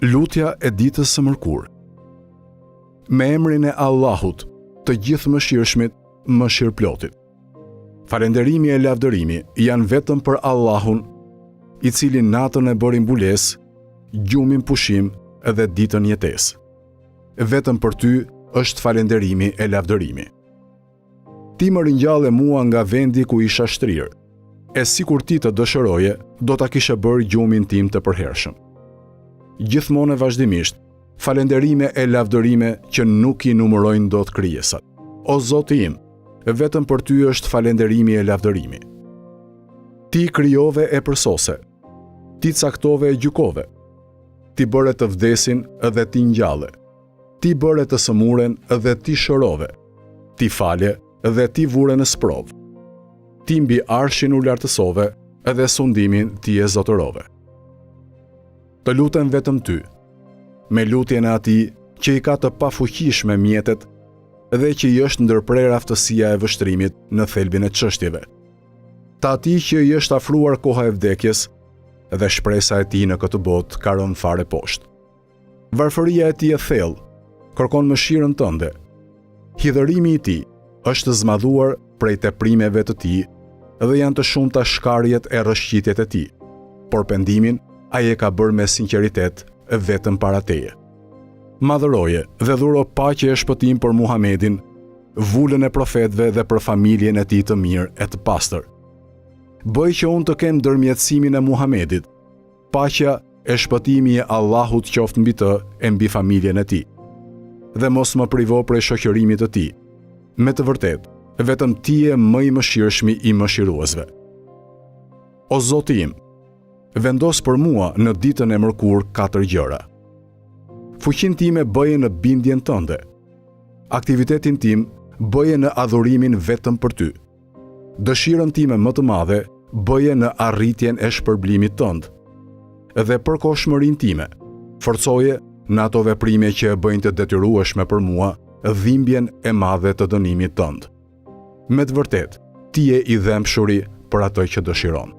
Lutja e ditës së mërkurë. Me emrin e Allahut, të Gjithëmëshirshmit, mëshirëplotit. Falënderimi e lavdërimi janë vetëm për Allahun, i cili natën e bëri mbulesë, gjumin pushim dhe ditën jetesë. Vetëm për ty është falënderimi e lavdërimi. Ti më ringjalle mua nga vendi ku isha shtrirë, e sikur ti të dëshiroje, do ta kishe bërë gjumin tim të përhershëm. Gjithmonë e vazhdimisht, falënderime e lavdërime që nuk i numërojnë dot krijesat. O Zoti im, vetëm për ty është falënderimi e lavdërimi. Ti krijove e përsose, ti caktove e gjykove, ti bëre të vdesin dhe ti ngjalle. Ti bëre të sëmuren dhe ti shërove, ti fale dhe ti vure në sprovë. Ti mbi arshin u lartësove dhe sundimin ti e zotërove. Të lutem vetëm ty, me lutjen e atij që i ka të pafuqishme mjetet dhe që i është ndërprerë aftësia e vështrimit në thelbin e çështjeve. Të atij që i është afruar koha e vdekjes dhe shpresa e tij në këtë botë ka rënë fare poshtë. Varfëria e tij e thellë kërkon mëshirën tënde. Hidhërimi i tij është zmadhuar prej teprimeve të tij dhe janë të shumta shkarjet e rrëshqitjet e tij, por pendimin ai e ka bërë me sinqeritet vetëm para teje. Madhëroje dhe dhuro paqe e shpëtim për Muhamedin, vulën e profetëve dhe për familjen e tij të mirë e të pastër. Bëj që unë të kem ndërmjetësimin e Muhamedit, Paqja e shpëtimi i Allahut qoftë mbi të e mbi familjen e tij. Dhe mos më privo prej shoqërimit të tij. Me të vërtetë, vetëm ti je më i mëshirshmi i mëshiruesve. O Zoti im, vendos për mua në ditën e mërkurë katër gjëra. Fuqinë time bëje në bindjen tënde. Aktivitetin tim bëje në adhurimin vetëm për ty. Dëshirën time më të madhe bëje në arritjen e shpërblimit tënd. Dhe përkohshmërinë time, forcoje në ato veprime që e bëjnë të detyrueshme për mua dhimbjen e madhe të dënimit tënd. Me të vërtetë, ti je i dhembshuri për atë që dëshiron.